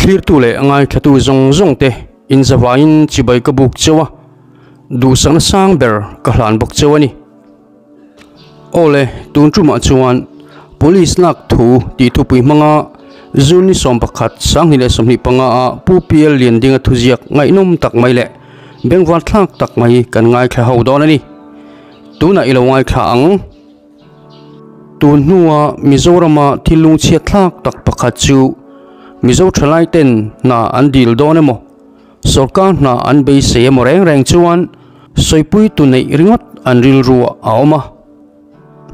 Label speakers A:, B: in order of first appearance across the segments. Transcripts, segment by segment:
A: Thlirtu leh ngaithlatu zawng zawng te inzavaiin chibai ka buk cheu a, duhsakna sang ber ka hlan bawk cheu a ni. Awle, tun tumah chuan Police lak thu tih thupui hmanga June ni 11 2025 a Pu PL Liandinga thuziak ngaihnawm tak mai leh bengvar thlak tak mai kan ngaithla ho dawn a ni. Tunah i lo ngaithla ang. Tun hnua Mizorama thil lungchhiat thlak tak pakhat chu Mizo thalai ten hna an dil dawn emaw, sorkar hna an beisei emaw reng reng chuan sawipui tu neih ringawt an rilru ah a awm a.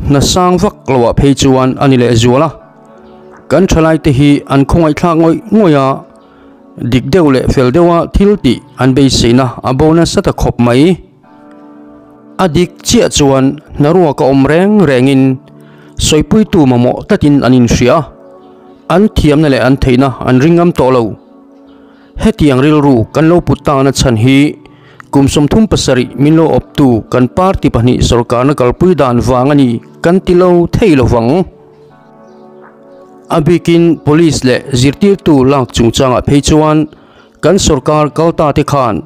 A: Hna sang vak loah phei chuan a ni lehzual a. Kan thalai te hi an khawngaihthlak ngawih ngawih a, dik deuh leh fel deuha thil tih an beiseina a bo nasa ta khawp mai. A dik chiah chuan hnaruak a awm reng rengin sawipuitu mamawh tlatin an inhria a, an thiamna leh an theihna an ring ngam tawh lo. Hetiang rilru kan lo put tana chhan hi kum 37 min lo awptu kan party pahnih sawrkarna kalpui dan vang a ni kan ti lo thei lo vang. A bikin police leh zirtirtu lak chungchangah phei chuan kan sawrkar kalta te khan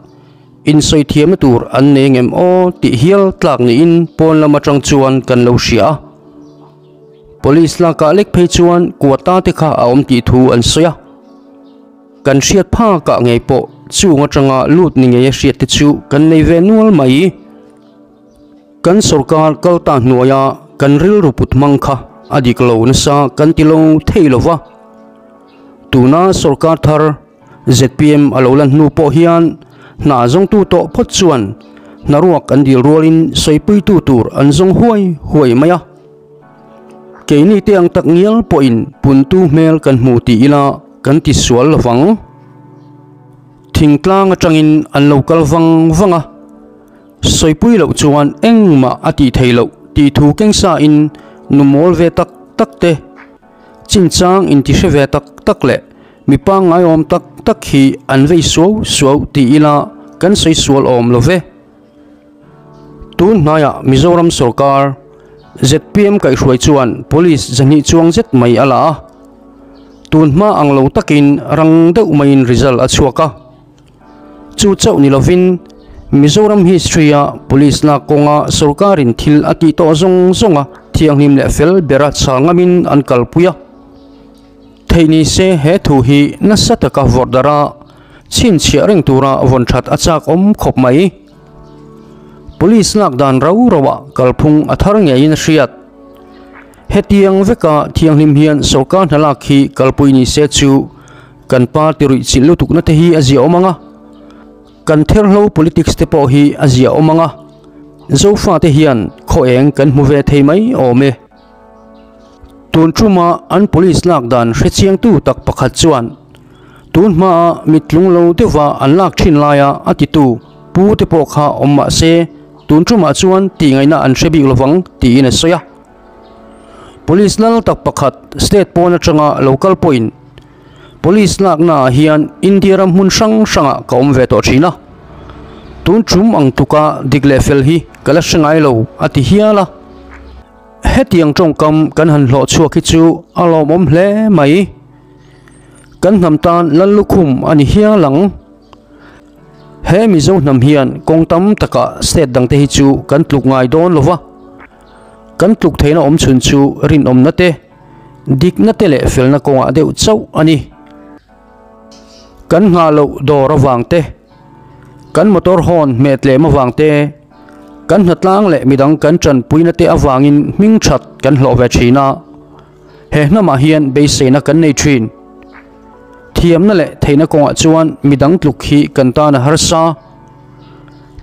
A: Insawi thiamna tur an nei ngem aw tih hial tlak niin pawn lam atang chuan kan lo hria a. Police lakah lek phei chuan quota te kha a awm tih thu an sawi a. Kan hriat phakah ngei pawh chung atanga lut ni ngei a hriat te chu kan nei ve nual mai. Kan sorkar kal ta hnuaia kan rilru put hmang kha a dik lo nasa kan ti lo thei lo va. Tuna sorkar thar Zpm a lo lan hnu pawh hian hna zawngtu tawh phawt chuan hnaruak an dil rualin sawipuitu tur an zawng huai huai mai a. Keini te ang tak ngial pawhin puntu hmel kan hmu ti ila kan ti sual lovang. Thingtlang atangin an lo kal vang vang a, sawipui loh chuan engmah a tih theih loh tih thu keng sain nu mawl ve tak tak te, chinchang intihre ve tak tak leh Mi pangngai awm tak tak hi an vei suau suau ti ila kan sawi sual awm lo ve. Tun hnaiah Mizoram sorkar zpm kaihhruai chuan police zahnih chuang zet mai a la a. Tun hma ang lo takin rang deuh maiin result a chhuak a. Chu chauh ni lovin Mizoram history-a police lak kawnga sorkarin thil a tih tawh zawng zawnga thianghlim leh fel bera chhal ngamin an kalpui a. Theih ni se he thu hi nasa taka vawrh darh a, chhinchhiah reng tura vawn that a chak awm khawp mai. Police lak dan rau rauah kalphung a thar ngeiin a hriat. Hetiang veka thianghlim hian sorkar hna lak hi kalpui ni se chu kan party ruih chilh lutukna te hi a zia awm ang a, kan therhlo politics te pawh hi a zia awm ang a, Zofate hian khaw eng kan hmu ve thei mai awm e. Tun tuma an police lak dan hrechiangtu tak pakhat chuan tun hmaa mittlung lo deuhva an lak thin laia a titu pu te pawh kha awm mah se tun tumah chuan tihngaihna an hre bik lovang tiin a sawi a. Police lal tak pakhat state pawn atanga lo kal pawhin Police laknaah hian India ram hmun hrang hrangah ka awm ve tawh thin a, tun tum ang tluka dik leh fel hi ka la hre ngai lo a ti hial a. Hetiang tawngkam kan han hlawh chhuak hi chu a lawmawm hle mai. Kan hnam tan lal lukhum a ni hial ang. He Mizo hnam hian kawng tam takah state dangte hi chu kan tluk ngai dawn lo va, kan tluk theihna awm chhun chu rinawmna te, Dikna te leh felna kawngah deuh chauh a ni. Kan nghah loh dawr avang te, kan motor hawn hmet lem avang te, kan hnatlang leh midang kan tanpuina te avangin hming that kan hlawh ve thin a. He hnamah hian beiseina kan nei thin. Thiamna leh theihna kawngah chuan midang tluk hi kan tan a harsa.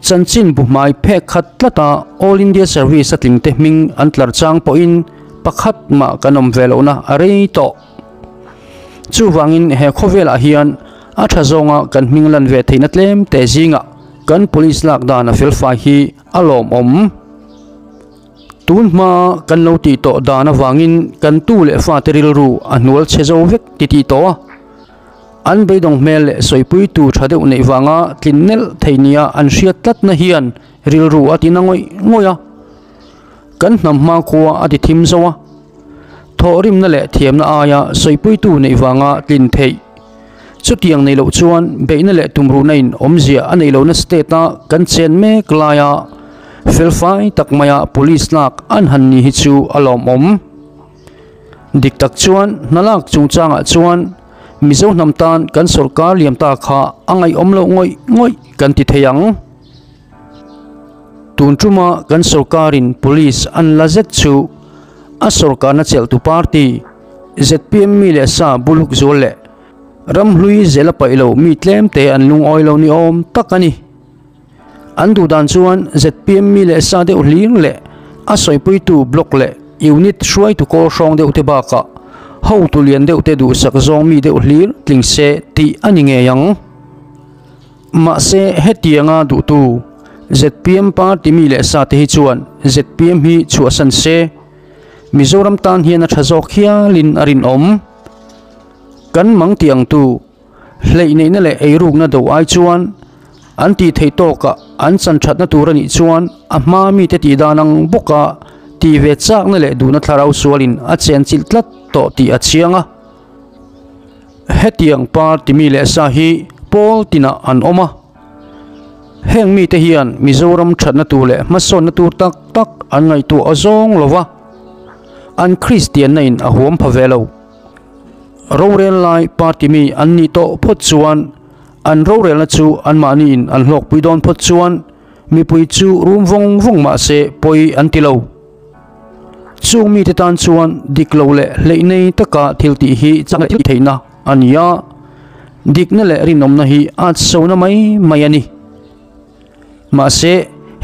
A: Chanchin bu hmai phek khat tlata All India Service a tlingte hming an tlar chang pawhin pakhat mah kan awm ve lohna a rei tawh. Chuvangin he khawvelah hian a tha zawnga kan hming lan ve theihna tlem te zingah kan police lak dan a felfai hi a lawmawm. Tun hma kan lo tih tawh dan avangin kan tu leh fate rilru a hnual chhe zo vek ti tih tawh a. An beidawng hmel leh sawipuitu tha deuh neih vanga tlin nelh thei nia an hriat tlatna hian rilru a tina ngawih ngawih a. Kan hnam hmakhua a ti thim zo a. Thawhrimna leh thiamna aia sawipuitu neih vanga tlin theih. Chutiang nei lo chuan beihna leh tumruhna in awmzia a neih lohna state a kan chen mek laia felfai tak maia police lak an han ni hi chu a lawmawm. Dik tak chuan hna lak chungchangah chuan Mizo hnam tan kan sawrkar liam ta kha a ngaihawm loh ngawih ngawih kan ti thei ang. Tun tuma kan sawrkarin police an la zet chu a sawrkarna chelhtu party zpm mi leh sa buluk zual leh ramhlui zel a paih lo mi tlem te an lungawi lo ni awm tak a ni. An duh dan chuan zpm mi leh sa deuh hlir leh a sawipuitu block leh unit hruaitu kawl hrawng deuh te bakah hotu lian deuh te duhsak zawng mi deuh hlir tling se tih a ni ngei ang. Mahse hetianga duhtu zpm party mi leh sa te hi chuan zpm hi chhuahsan se Mizoram tan hian a tha zawk hialin a rinawm. Kan mang tih ang tu hleih neihna leh eirukna do ai chuan an tih theih tawkah an chan thatna tur a nih chuan a hma mite tih dan ang bawka tih ve chakna leh duhna thlarau sualin a chenchilh tlat tawh tih a chiang a. Hetiang party mi leh sa hi pawl tinah an awm a. Heng mite hian Mizoram thatna tur leh hmasawnna tur tak tak an ngaihtuah a zawng lo va, an Kristianna in a huam pha ve lo. Rorel lai party mi an nih tawh phawt chuan an rorelna chu anmahni in an hlawkpui dawn phawt chuan mipui chu rum vawng vawng mah se pawi an ti lo. Chung mite tan chuan dik lo leh hleih nei taka thil tih hi chak leh thil theihna a ni a, dikna leh rinawmna hi a sona mai mai a ni. Mahse,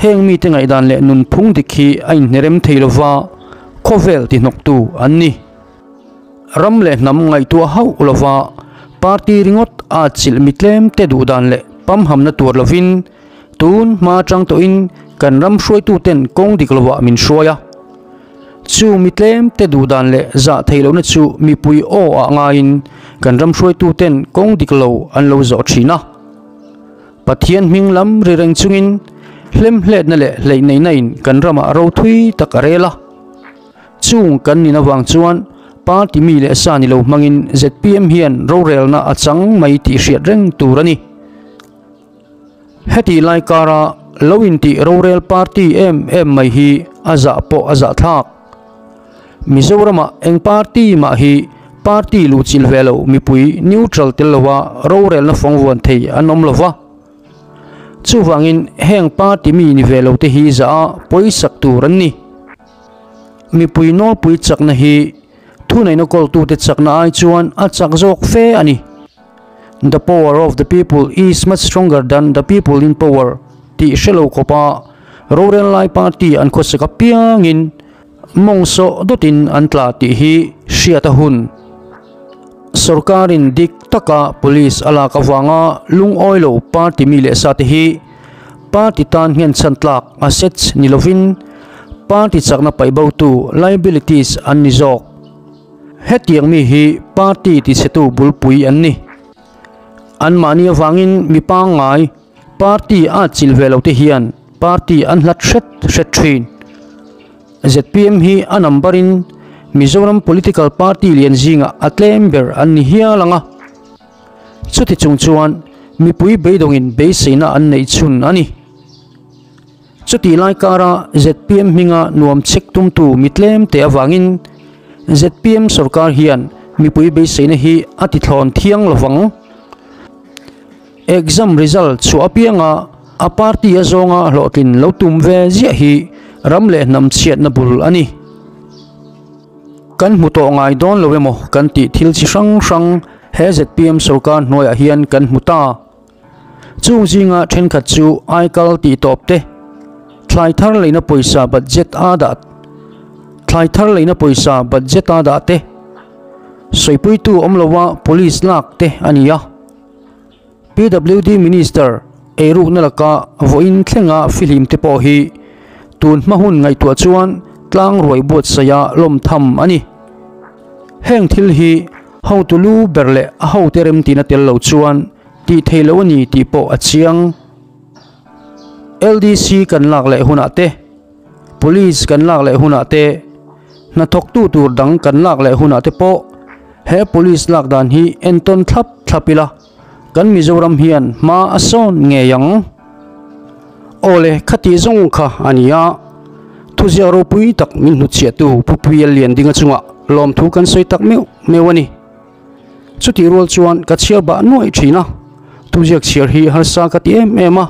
A: heng mite ngaihdan leh nunphung dik hi a inhnerem thei lova, khawvel tihnawktu an ni. Ram leh hnam ngaihtuah hauh lova party ringawt a chilh mi tlemte duhdan leh pamhamna tuar lovin tun hma atang tawhin kan ram hruaituten kawng dik lovah min hruai a. Chu mi tlemte duhdan leh zah theih lohna chu mipui aw ah ngaiin kan ram hruaituten kawng dik lo an lo zawh thin a. Pathian hming lam ri reng chungin hlemhletna leh hleihneihna in kan ramah ro thui tak a rel a. Chung kan nin avang chuan party mi leh sa ni lo hmangin zpm hian rorelna a chang mai tih hriat reng tur a ni. Heti lai kara lo intih rorel party em em mai hi a zah pawh a zah thlak. Mizoramah eng party mah hi party luhchilh ve lo mipui neutral tel lova rorelna fawngvuan thei an awm lova. Chuvangin heng party mi ni ve lo te hi zah a pawisak tur an ni. Mipui nawlpui chakna hi thuneihna kawltute chakna ai chuan a chak zawk fe a ni. The power of the people is much stronger than the people in power tih hre lo khawpa rorel lai party an khawsak apiangin mawng sawh dawtin an tla tih hi hriat a hun. Sorkarin dik taka police a lak avanga lungawi lo party mi leh sate hi Party tan hian chhan tlak assets ni lovin party chakna paih botu liabilities an ni zawk. Hetiang mi hi party tichhetu bulpui an ni. Anmahni avangin mi pangngai party a chilh ve lote hian party an hlat hret hret thin. Zpm hi a number in Mizoram political party lian zingah a tlem ber an ni hial ang a. Chuti chung chuan mipui beidawngin beiseina an neih chhun a ni. Chutih lai kara zpm hminga nuam chhek tumtu mi tlem te avangin zpm sorkar hian mipui beiseina hi a tithlawn thiang lovang. Exam result chhuah apianga a party a zawnga hlawhtlin lo tum ve ziah hi ram leh hnam chhiatna bul a ni. Kan hmu tawh ngai dawn lo emaw kan tih thil chi hrang hrang he zpm sorkar hnuaiah hian kan hmu ta. Chung zinga thenkhat chu aikal tih tawp te, thlai thar leina pawisa budget a dah thlai thar leina pawisa budget a dah te, sawipuitu awm lova police lak te a ni a. PWD Minister eirukna laka vawiin thlenga fihlim te pawh hi tun hma hun ngaihtuah chuan tlang ruai buatsaih a lawm tham a ni. Heng thil hi hotu lu ber leh a hote remtina tel lo chuan tih theih loh a ni tih pawh a chiang. LDC kan lak leh hunah te, Police kan lak leh hunah te, hnathawktu tur dang kan lak leh hunah te pawh he police lak dan hi entawn thlap thlap ila. kan Mizoram hian hma a sawn ngei ang. Awle, khati zawng kha a ni a, thuziak ropui tak min hnutchhiahtu Pu Puia Liandinga chungah lawmthu kan sawi tak meuh meuh a ni. Chutih rual chuan ka chhiar bah nuaih thin a, thuziak chhiar hi harsa ka ti em em a,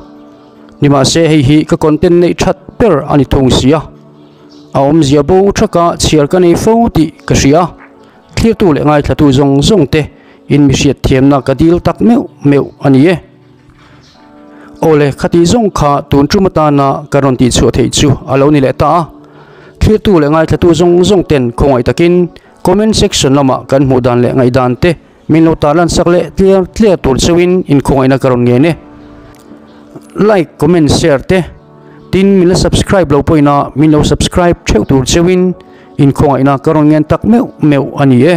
A: nimahse hei hi ka content neih that ber a ni thung si a, a awmzia bo thaka chhiar ka nei fo tih ka hria. Thlirtu leh ngaithlatu zawng zawng te in mi hriat thiamna ka dil tak meuh meuh a ni e. Awle, khati zawng kha tun tum atana ka rawn tihchhuah theih chu a lo ni leh ta a. Thlirtu leh ngaithlatu zawng zawng ten khawngaih takin comment section lamah kan hmuh dan leh ngaihdan te min lo tarlan sak leh tliar tliar tur cheuhin inkhawngaihna ka rawn ngen e. Like, comment, share te tin min la subscribe lo pawhin a min lo subscribe theuh tur cheuhin inkhawngaihna ka rawn ngen tak meuh meuh a ni e.